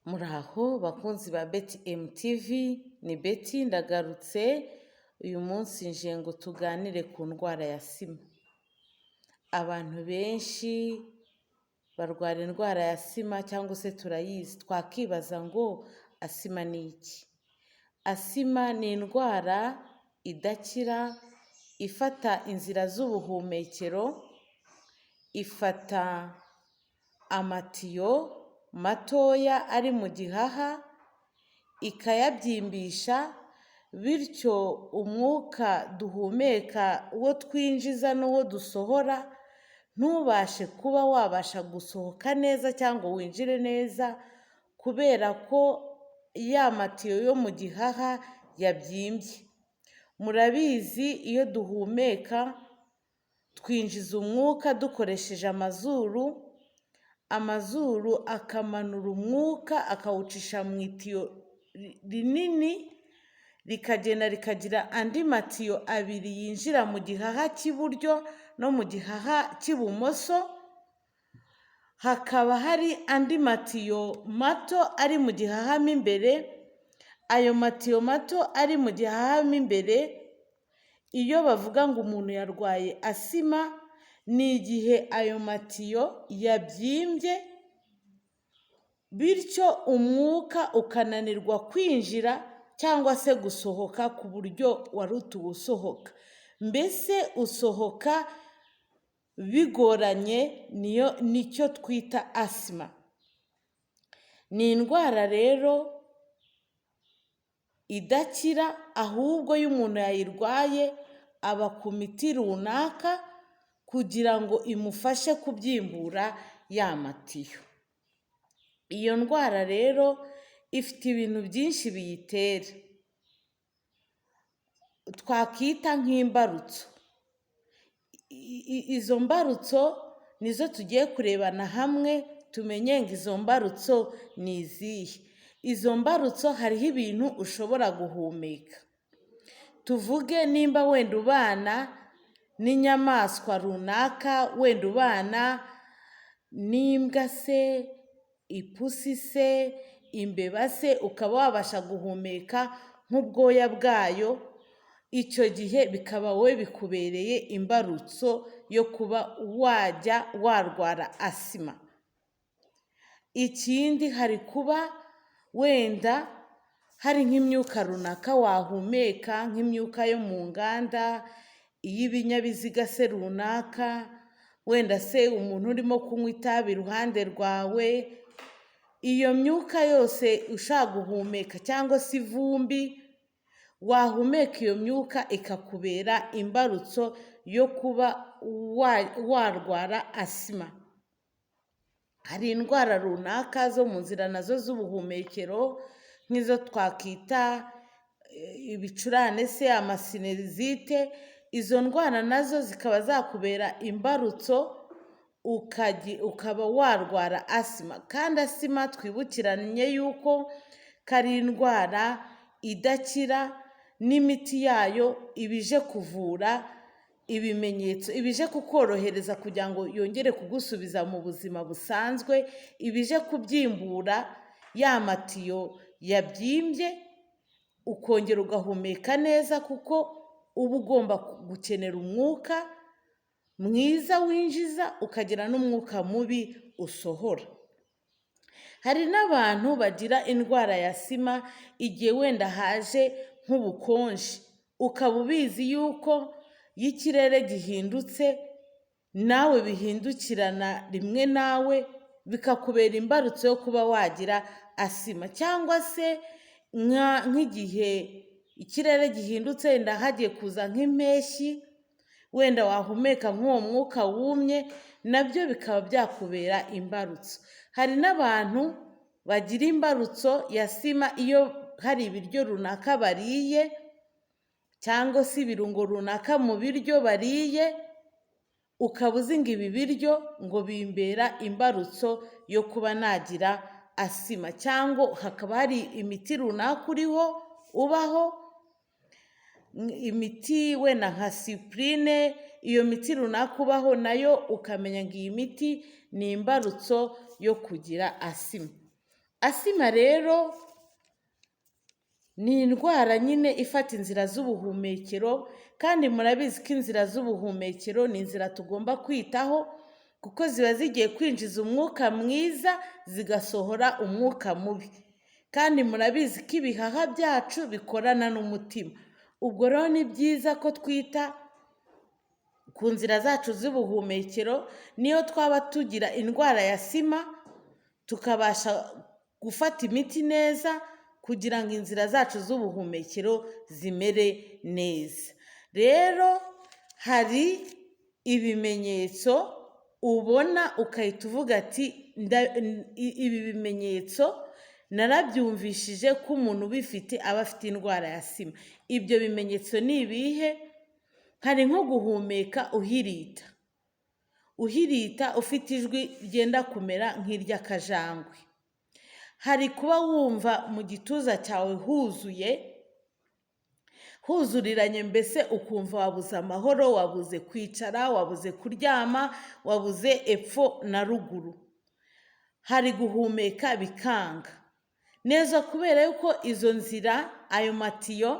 Muraho bakunzi ba Beti MTV, ni Beti ndagarutse, uyu munsi nje ngo tuganire ku ndwara ya asima. Abantu benshi barwara indwara ya asima cyangwa se turayizi, twakibaza ngo asima ni iki? Asima ni indwara idakira, ifata inzira z'ubuhumekero, ifata amatiyo matoya ari mu gihaha, ikayabyimbisha, bityo umwuka duhumeka uwo twinjiza n'uwo dusohora ntubashe kuba wabasha gusohoka neza cyangwa winjire neza, kubera ko ya matiyo yo mu gihaha yabyimbye. Murabizi iyo duhumeka twinjiza umwuka dukoresheje amazuru, amazuru akamanura umwuka akawucisha mu itiyo rinini, rikagenda rikagira andi matiyo abiri yinjira mu gihaha cy'iburyo no mu gihaha cy'ibumoso, hakaba hari andi matiyo mato ari mu gihaha mo imbere, ayo matiyo mato ari mu gihaha mo imbere, iyo bavuga ngo umuntu yarwaye asima, ni igihe ayo matiyo yabyimbye, bityo umwuka ukananirwa kwinjira cyangwa se gusohoka ku buryo wari utuwe usohoka. Mbese usohoka bigoranye, niyo nicyo twita asima. Ni indwara rero idakira, ahubwo iyo umuntu yayirwaye aba ku miti runaka kugira ngo imufashe kubyimbura ya matiyo. Iyo ndwara rero ifite ibintu byinshi biyitera, twakita nk'imbarutso. Izo mbarutso nizo tugiye kurebana hamwe, tumenye ngo izo mbarutso ni izihe. Izo mbarutso hariho ibintu ushobora guhumeka. Tuvuge nimba wenda ubana n'inyamaswa runaka, wenda ubana n'imbwa se, ipusi se, imbeba se, ukaba wabasha guhumeka nk'ubwoya bwayo, icyo gihe bikaba wowe bikubereye imbarutso yo kuba wajya warwara asima. Ikindi hari kuba wenda hari nk'imyuka runaka wahumeka, nk'imyuka yo mu nganda, iy'ibinyabiziga se runaka, wenda se umuntu urimo kunywa itabi iruhande rwawe, iyo myuka yose ushaka guhumeka cyangwa se ivumbi, wahumeka iyo myuka ikakubera imbarutso yo kuba warwara asima. Hari indwara runaka zo mu nzira nazo z'ubuhumekero, nk'izo twakita ibicurane se, amasinezite, izo ndwara nazo zikaba zakubera imbarutso ukaba warwara asima. Kandi asima twibukiranye yuko ko ari indwara idakira, n'imiti yayo iba ije kuvura ibimenyetso, iba ije kukorohereza kugira ngo yongere kugusubiza mu buzima busanzwe, iba ije kubyimbura ya matiyo yabyimbye, ukongera ugahumeka neza kuko uba ugomba gukenera umwuka mwiza winjiza, ukagira n'umwuka mubi usohora. Hari n'abantu bagira indwara ya asima igihe wenda haje nk'ubukonje, ukaba ubizi yuko iyo ikirere gihindutse nawe bihindukirana rimwe nawe, bikakubera imbarutso yo kuba wagira asima, cyangwa se nk'igihe ikirere gihindutse wenda hagiye kuza nk'impeshyi, wenda wahumeka nk'uwo mwuka wumye, nabyo bikaba byakubera imbarutso. Hari n'abantu bagira imbarutso ya asima iyo hari ibiryo runaka bariye, cyangwa se ibirungo runaka mu biryo bariye, ukaba uzi ngo ibi biryo ngo bimbera imbarutso yo kuba nagira asima, cyangwa hakaba hari imiti runaka uriho ubaho, imiti wenda nka sipurine, iyo miti runaka ubaho nayo ukamenya ngo iyi miti ni imbarutso yo kugira asima. Asima rero ni indwara nyine ifata inzira z'ubuhumekero, kandi murabizi ko inzira z'ubuhumekero ni inzira tugomba kwitaho, kuko ziba zigiye kwinjiza umwuka mwiza zigasohora umwuka mubi, kandi murabizi ko ibihaha byacu bikorana n'umutima. Ubwo rero ni byiza ko twita ku nzira zacu z'ubuhumekero, niyo twaba tugira indwara ya asima tukabasha gufata imiti neza kugira ngo inzira zacu z'ubuhumekero zimere neza. Rero hari ibimenyetso ubona ukahita uvuga ati ibi bimenyetso narabyumvishije ko umuntu ubifite aba afite indwara ya asima. Ibyo bimenyetso ni ibihe? Hari nko guhumeka uhirita, uhirita ufite ijwi ryenda kumera nk'iry'akajangwe. Hari kuba wumva mu gituza cyawe huzuye, huzuriranye, mbese ukumva wabuze amahoro, wabuze kwicara, wabuze kuryama, wabuze epfo na ruguru. Hari guhumeka bikanga neza kubera yuko izo nzira, ayo matiyo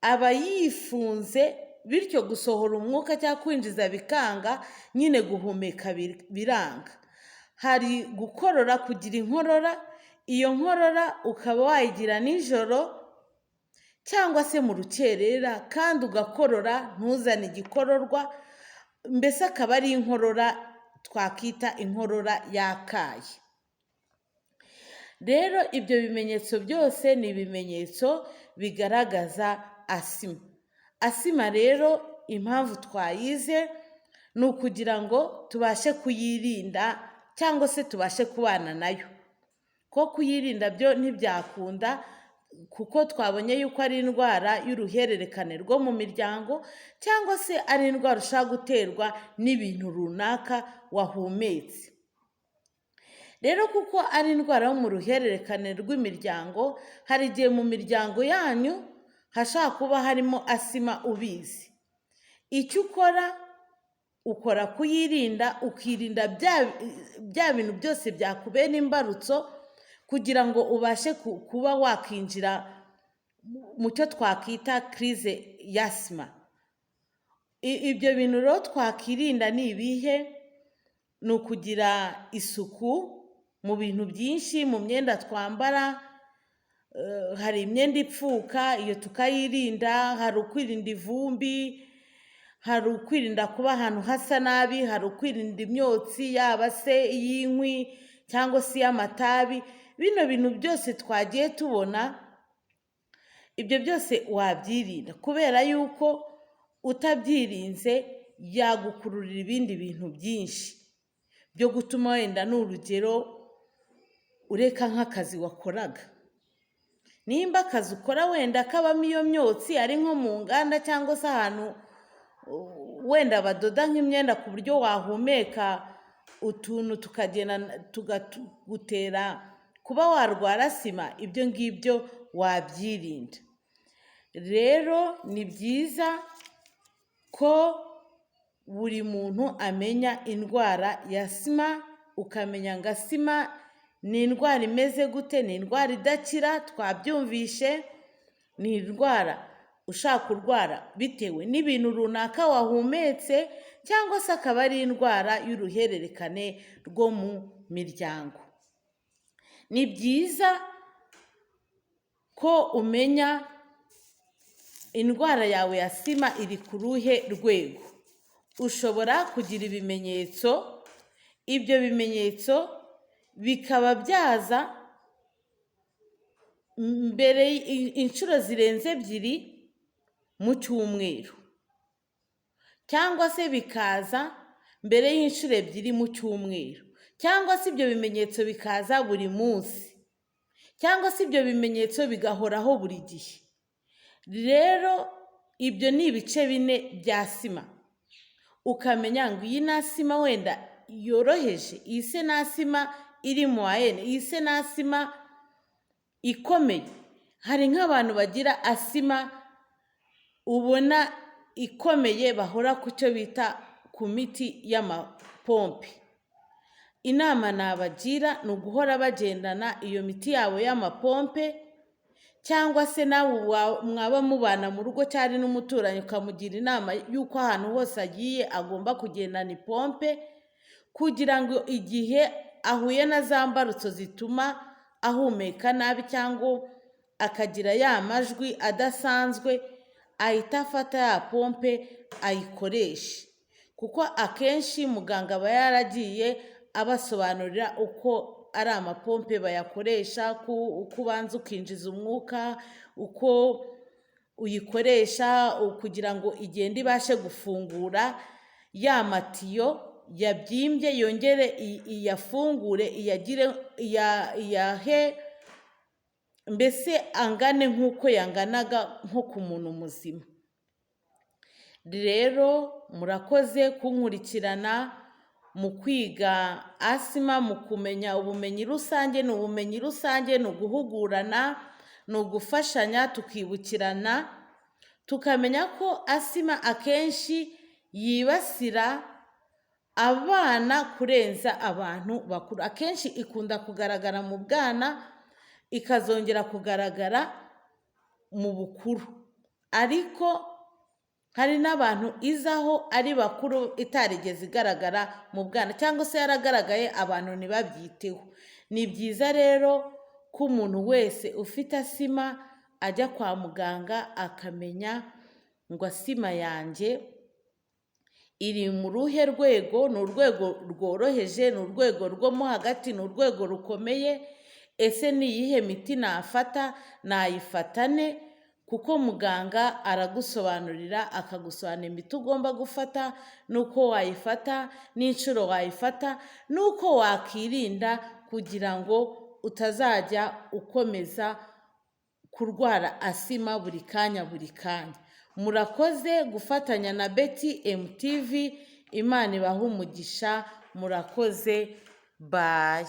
aba yifunze, bityo gusohora umwuka cyangwa kwinjiza bikanga, nyine guhumeka biranga. Hari gukorora, kugira inkorora, iyo nkorora ukaba wayigira nijoro cyangwa se mu rukerera, kandi ugakorora ntuzane igikororwa, mbese akaba ari inkorora twakita inkorora yakaye. Rero ibyo bimenyetso byose ni ibimenyetso bigaragaza asima. Asima rero impamvu twayize ni ukugira ngo tubashe kuyirinda cyangwa se tubashe kubana nayo. Ko kuyirinda byo ntibyakunda kuko twabonye yuko ari indwara y'uruhererekane rwo mu miryango, cyangwa se ari indwara ushobora guterwa n'ibintu runaka wahumetse. Rero kuko ari indwara yo mu ruhererekane rw'imiryango, hari igihe mu miryango yanyu hashobora kuba harimo asima ubizi. Icyo ukora, ukora kuyirinda, ukirinda bya bintu byose byakubera imbarutso kugira ngo ubashe kuba wakinjira mu cyo twakita crise y'asima. Ibyo bintu rero twakirinda ni ibihe? Ni ukugira isuku mu bintu byinshi, mu myenda twambara, hari imyenda ipfuka, iyo tukayirinda, hari ukwirinda ivumbi, hari ukwirinda kuba ahantu hasa nabi, hari ukwirinda imyotsi yaba se iy'inkwi cyangwa se iy'amatabi. Bino bintu byose twagiye tubona, ibyo byose wabyirinda kubera yuko utabyirinze yagukururira ibindi bintu byinshi byo gutuma wenda, ni urugero, ureka nk'akazi wakoraga. Nimba akazi ukora wenda kabamo iyo myotsi, ari nko mu nganda cyangwa se ahantu wenda badoda nk'imyenda ku buryo wahumeka utuntu tukagenda tukagutera kuba warwara asima, ibyo ngibyo wabyirinda. Rero ni byiza ko buri muntu amenya indwara ya asima, ukamenya ngo asima ni indwara imeze gute, ni indwara idakira twabyumvishe, ni indwara ushaka kurwara bitewe n'ibintu runaka wahumetse, cyangwa se akaba ari indwara y'uruhererekane rwo mu miryango. Ni byiza ko umenya indwara yawe ya asima iri ku ruhe rwego. Ushobora kugira ibimenyetso, ibyo bimenyetso bikaba byaza mbere inshuro zirenze ebyiri mu cyumweru, cyangwa se bikaza mbere y'inshuro ebyiri mu cyumweru, cyangwa se ibyo bimenyetso bikaza buri munsi, cyangwa se ibyo bimenyetso bigahoraho buri gihe. Rero ibyo ni ibice bine bya asima, ukamenya ngo iyi ni asima wenda yoroheje, iyi se ni asima iri moyenne, iyi se ni asima ikomeye. Hari nk'abantu bagira asima ubona ikomeye bahora ku cyo bita ku miti y'amapompe. Inama nabagira ni uguhora bagendana iyo miti yabo y'amapompe, cyangwa se nawe mwaba mubana mu rugo cyangwa n'umuturanyi, ukamugira inama y'uko ahantu hose agiye agomba kugendana ipompe, kugira ngo igihe ahuye na za mbarutso zituma ahumeka nabi cyangwa akagira ya majwi adasanzwe, ahita afata ya pompe ayikoreshe. Kuko akenshi muganga aba yaragiye abasobanurira uko ari amapompe bayakoresha, uko ubanza ukinjiza umwuka, uko uyikoresha kugira ngo igende ibashe gufungura ya matiyo yabyimbye, yongere iyafungure, iyagire, iyahe mbese angane nk'uko yanganaga nko ku muntu muzima. Rero murakoze kunkurikirana mu kwiga asima, mu kumenya ubumenyi rusange. Ni ubumenyi rusange, ni uguhugurana, ni ugufashanya, tukibukirana, tukamenya ko asima akenshi yibasira abana kurenza abantu bakuru. Akenshi ikunda kugaragara mu bwana, ikazongera kugaragara mu bukuru, ariko hari n'abantu izaho ari bakuru itarigeze igaragara mu bwana, cyangwa se yaragaragaye abantu ntibabyiteho. Ni byiza rero ko umuntu wese ufite asima ajya kwa muganga akamenya ngo asima yanjye iri mu ruhe rwego? Ni urwego rworoheje, ni urwego rwo mo hagati, ni urwego rukomeye? Ese ni iyihe miti nafata? Nayifata ne? Kuko muganga aragusobanurira, akagusobanurira imiti ugomba gufata n'uko wayifata n'inshuro wayifata n'uko wakirinda kugira ngo utazajya ukomeza kurwara asima buri kanya buri kanya. Murakoze gufatanya na Beti MTV. Imana ibahe umugisha. Murakoze, bye.